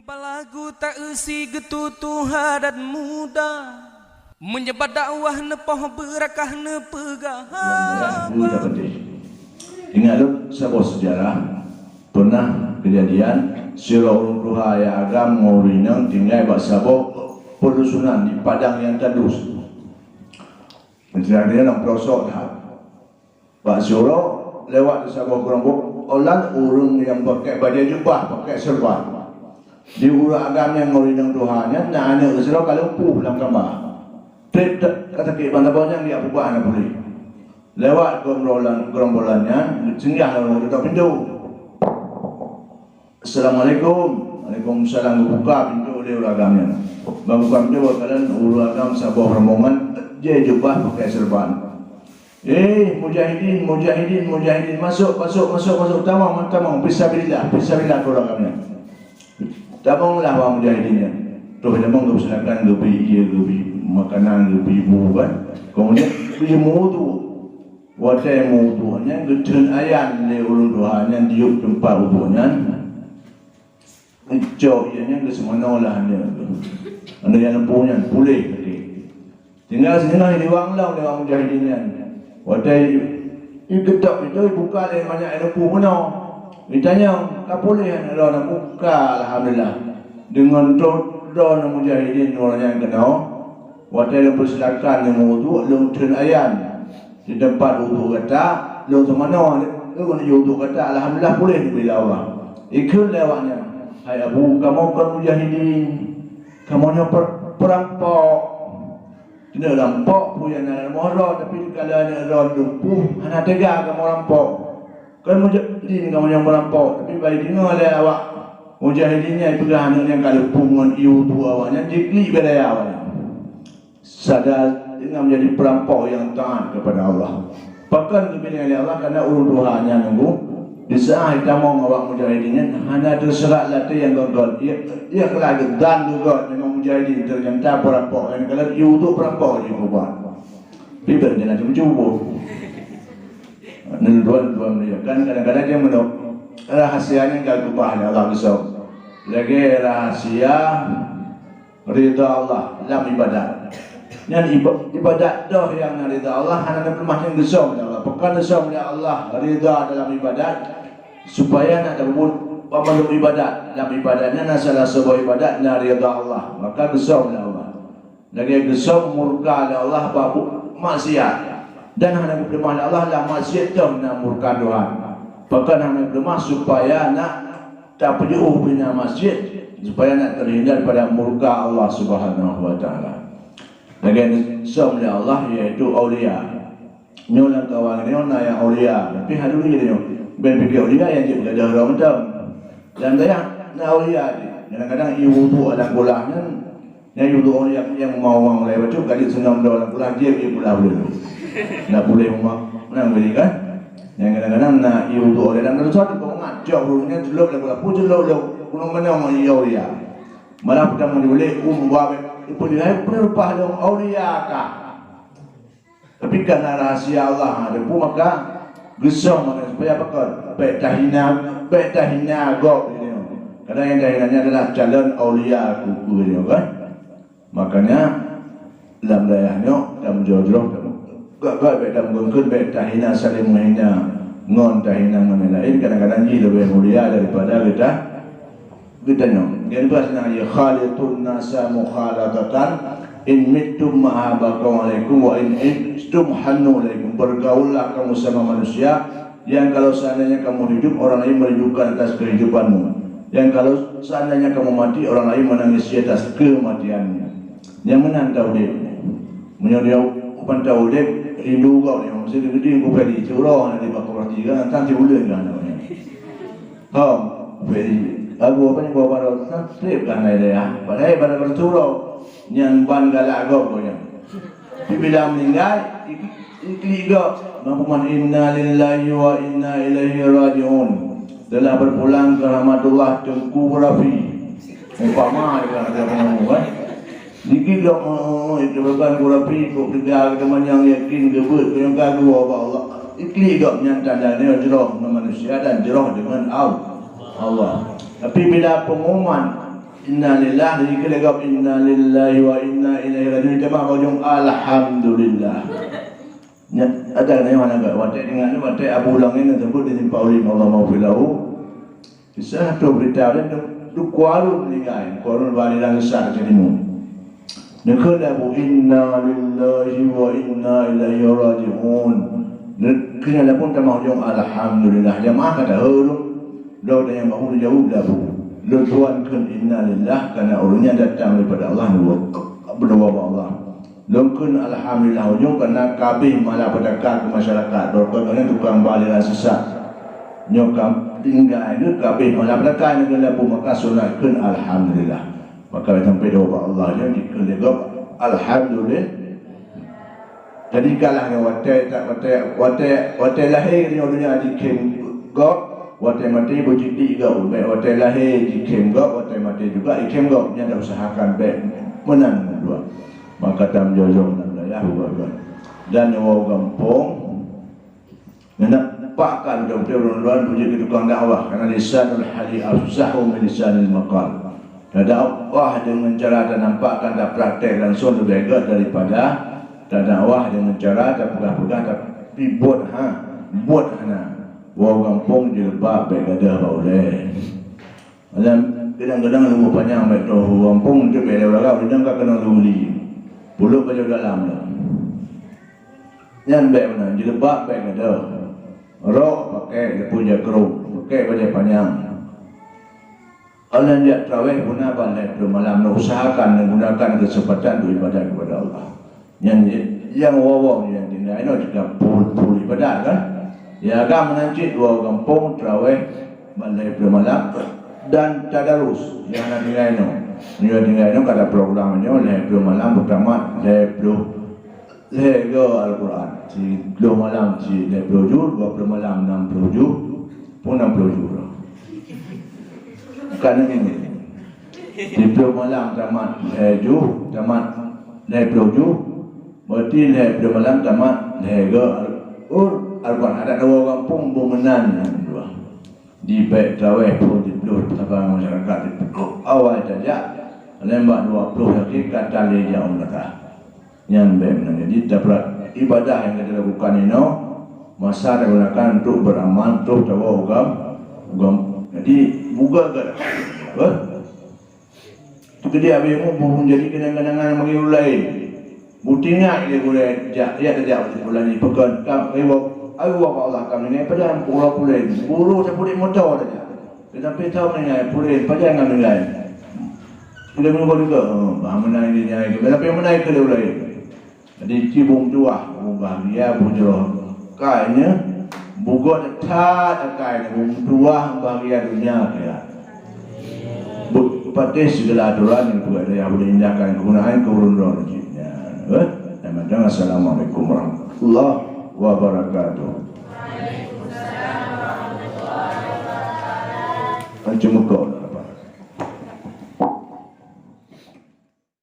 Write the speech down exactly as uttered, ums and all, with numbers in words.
Balagu ta-eusi geututoe adat muda, meunyebat dakwah neupoh beurakah neupeugah haba. Ingat lôn saboh seujarah, peunah keujadian sidroe ureuëng tuha nyang agam ngon ureuëng inong tinggai bak saboh peudusunan di padang nyang tandus. Seujarah nyan lam peurosok that. Bak siuroe lewat saboh geurumpok olan ureuëng nyang pakèk bajèe jubah, pakèk seureuban. Di ureuëng agam nyan ngon inong tuha nyan na aneuëk sidroe ka lumpuh lam kama. Trép ka sakét ban saboh nyang geujak peubah hana puléh. Lewat gerombolan, gerombolan nyan, singgah lom geutok pintoe. "Assalamualaikum." "Waalaikumsalam." Geubuka pintoe lé ureuëng agam nyan. Ban buka pintoe, bak kalon ureuëng agam saboh rombongan jai jubah pakèk seureuban. "Eh, mujahidin, mujahidin, mujahidin, masuk, masuk, masuk, masuk, tamong, tamong, fisabilillah, fisabilillah," kheun ureuëng agam nyan. Tamonglah wahai mujahidin nyan. Troh tamong, geupeusilakan, geubri ié, geubri makanan, geubri bu kan. Keumudian geujimeuwudu. Watèe meuwudu nyan geutheun ayan lé ureuëng tuha nyan diyueb teumpat wudu nyan. Geucok ié nyan geuseumanoe lah aneuëk geuh. Aneuëk nyang lumpuh nyan puléh. Tinggai singoh iwang lom lé wahai mujahidin nyan. Watèe i-, i geutok pintoe ibuka lé manyak nyang lumpuh bunoe. Itanyong, "Ka puléh aneuëk droeneuh?" "Ka, alhamdulillah." Deungon troh droeneuh mujahidin ureuëng nyan keunoe, watèe lôn peusilakan lôn meuwudu, lôn theun ayan di teumpat wudu gata, lôn seumanoe lôn, lôn wudu gata, alhamdulillah puléh neubri lé Allah. Ikheun lé awaknyan, "Hai Abu, kamoe kon mujahidin, kamoe nyoe per-, peurampok." Keuneuk rampok peue nyang na lam rumoh droe, tapi dikala aneuëk droe lumpuh, hana teuga kamoe rampok. Kon mujahidin kamoe nyang meurampok, tapi bak jideungoe lé awak mujahidin nyan peugah aneuëk nyang ka lumpuh ngon ié wudu awaknyan, jiklik bak dada awaknyan. Sadar dengan menjadi perampok yang taat kepada Allah. Pakon geubri lé Allah, karena ureuëng tuha nyan nunggu. Di saat tamong awak mujahidin nyan hana teuseurah lam até nyang geugot. Ia, ia keulah geudan geugot memang mujahidin, ternyata perampok. Nyang kalau ié wudu perampok jih buet. Bibir jangan cubu-cubu. Neudua-dua meuleueh. Kan kadang-kadang dia meunok rahasia nyan ka geubah lé Allah geusom. Lagèe rahasia ridha Allah lam ibadat. Nyan iba-, ibadat toh nyang na ridha Allah, hana neupeuleumah nyan geusom lé Allah. Pakon geusom lé Allah ridha dalam ibadat, supaya na tapeubuet banmandum ibadat. Lam ibadat nyan na salah saboh ibadat na ridha Allah, maka geusom lé Allah. Lagèe geusom murka lé Allah bak maksiat. Dan hana geupeuleumah lé Allah lam maksiat toh na murka Tuhan. Pakon hana geupeuleumah, supaya na tapeujeuôh bina maksiat, supaya na terhindar pada murka Allah Subhanahu wa Taala. Lagèe geusom lé Allah, yaitu aulia. Nyoe lam kawan nyoe na nyang aulia, tapi hana aulia nyoe. Ben pike aulia nyang jeuet beugadoh droe mantong. Lam dayah na aulia jih. Kadang-kadang ié wudu lam kulah nyan, nyang ié wudu aulia nyang mau-mau lé bacut, ka jeuet seunang droe lam kulah, jeuet ié kulah ulèe. Na puléh uma, menang beli kan? Nyang kadang-kadang na ié wudu aulia lam kulah, satu kau ngajak ureueng nyan celup lam kulah, pu celup lam kulah mana mau ié aulia. Malah peugah mandi ulèe, um, wa, ipeulihai peue leupah lom aulia kah. Tapi karena rahasia Allah, ha, depu maka geusom maka supaya pakon, bèk tahina, bèk tahina gob nyoe. Karena nyang tahina nyan adalah calon aulia kuku nyoe kan. Makanya lam dayah nyoe tameujoh-joh, gak-gak bèk tameugeungkeut, bèk tahina saling menghina ngon tahina ngon nyang laén, kadang-kadang jih leubeh mulia daripada geuta Geutanyoe, nyan bahasa Nabi, "Khaliqun nasa mukhalatatan, in mittum mahabaqu alaikum, wa in istum hannu alaikum." Bergaullah kamu sama manusia, yang kalau seandainya kamu hidup, orang lain merindukan atas kehidupanmu. Yang kalau seandainya kamu mati, orang lain menangis di atas kematianmu. Nyang meunan ta udép. Meunyoe dia upan ta udép, rindu kau ni, mesti geudeung ku padi, siuroe na di bak kurasi kan, tan sibuleuen kan. Hom, beri lagu apa ni, bawa baru trép kan ada ya. Padahai pada bersurau nyan ban galak gob nyan. Tapi bila meninggal, iklik gob. Mampu man inna lillahi wa inna ilaihi raji'un. Telah berpulang ke rahmatullah Teungku Rafi. Umpama dia kata penemu kan. Niki lok, eh, eh, eh, itu bukan gurapi, kok peugah keuteumanyong yakin geubeuet keu nyang ka geuwoe bak Allah. Iklik gob nyan tanda nyoe jroh ngon manusia dan jroh deungon Al-, Allah. Tapi bila pengumuman Innalillah, jadi keu lagèe gob, "Innalillahi wa inna ilaihi raji'un." Tamah bak ujông, "Alhamdulillah." Nyan, ada nyoe hana gèt. Watèe ingat nyoe, watèe Abu Lang nyan teubeuet di Simpang Ulim, Allahumma ghfir lahu. Kisah tu berita dia, du-, du Kuarun meninggai. Kuarun bak aliran sesat di Timu. Neukheun lé Abu, "Inna lillahi wa inna ilaihi raji'un." Neukheun lé Abu tamah ujông, "Alhamdulillah." Jamaah ka taheu tu. Lôn tanyong bak Abu, jaweueb lé Abu. Lôn tuan kheun, "Inna lillah," karena ureueng nyan datang daripada Allah, neuwoe, beudoa bak Allah. Lôn kheun, "Alhamdulillah," ujông karena ka abéh malapetaka keu masyarakat. Barokon nyan tukang bak aliran sesat. Nyoe ka tinggai, ka abéh malapetaka nyan keu lé Abu, maka sunat kheun, "Alhamdulillah." Maka sampai doa bak Allah nyan dikheun lé gob, "Alhamdulillah." Jadi kalah ngon watèe, watèe, watèe, watèe lahé nyoe donya jikhém gob, watèe maté beujitik gob. Bèk watèe lahé jikhém gob, watèe maté juga jikhém gob. Nyan dah usahakan bèk meunan dua. Maka tam jojong lam dayah bukan. Dan nyoe gampông Neunak pakkan beutôi-beutôi ureueng luwa beujeuet keu tukang dakwah, karena lisanul hali afsahu min lisanil maqal. Tadakwah deungon cara tanampakkan, tapraktek langsung leubeh gèt daripada tadakwah deungon cara tapeugah-peugah tapi buet ha, buet hana. Woe gampông jilbab bèk gadôh bak ulèe. Alam, kadang-kadang rambôt panyang bèk troh u gampông, untuk bèk lé ureueng, kadang ka keunong lé uli. Puluk bajèe dalam dah. Nyan bèk meunan, jilbab bèk gadôh. Rok pakèk, leupah jakrong, pakèk bajèe panyang. Alam jak traweh guna ban lhèe ploh malam, neuusahakan, neugunakan keuseumpatan untuk ibadat kepada Allah. Nyan nyang woe-woe nyang tinggai inoe juga phôn-phôn ibadat kan. Ya agam meunan cit dua gampông traweh ban lhèe ploh malam dan tadarus nyang na tinggai inoe. Nyoe tinggai inoe kada program nyoe lhèe ploh malam beutamat lhèe ploh lhèe go Al-Quran. Siploh malam si lhèe ploh ju, dua ploh malam nam ploh ju, pun nam ploh ju. Kan ini. Siploh malam tamat lhèe ju, tamat lhèe ploh ju, berarti lhèe ploh malam tamat lhèe go Al-, Al-Quran. Adat dua gampông beu meunan nyang dua. Di bèk traweh pun siploh saban masyarakat siploh. Awai tajak, lembak dua ploh lagi kata lé jauh kata. Nyan bèk meunan. Jadi, tapra-, ibadah nyang ka talakukan inoe, masa tagunakan untuk beramal, troh tawoe u gam-, u gam-, jadi, buka ke, eh? Itu jadi habis mu, bu-, menjadi kenang-kenangan bagi ureueng lain. Butingat lé gurèe, jak, jak, jak, bulan ni, peugah, kam, ayo, ayo, Allah, kami ni, pada ureueng lain. Guru, saya boleh motor saja. Tetapi tahu meninggai, puléh, pajan ngon meninggai. Sudah menunggu juga, oh, bah menai dia nyai ke, tapi menai ke dia ulai. Jadi, cibung tuah, oh, bahagia, bujur. Kayaknya, bugot that akai, bung tuah, bahagia dunia kaya. But, patéh segala aturan yang buat daya boleh indahkan kegunaan ke urun roh nanti. Ya, eh? Dan macam, Assalamualaikum warahmatullahi wabarakatuh. Macam muka.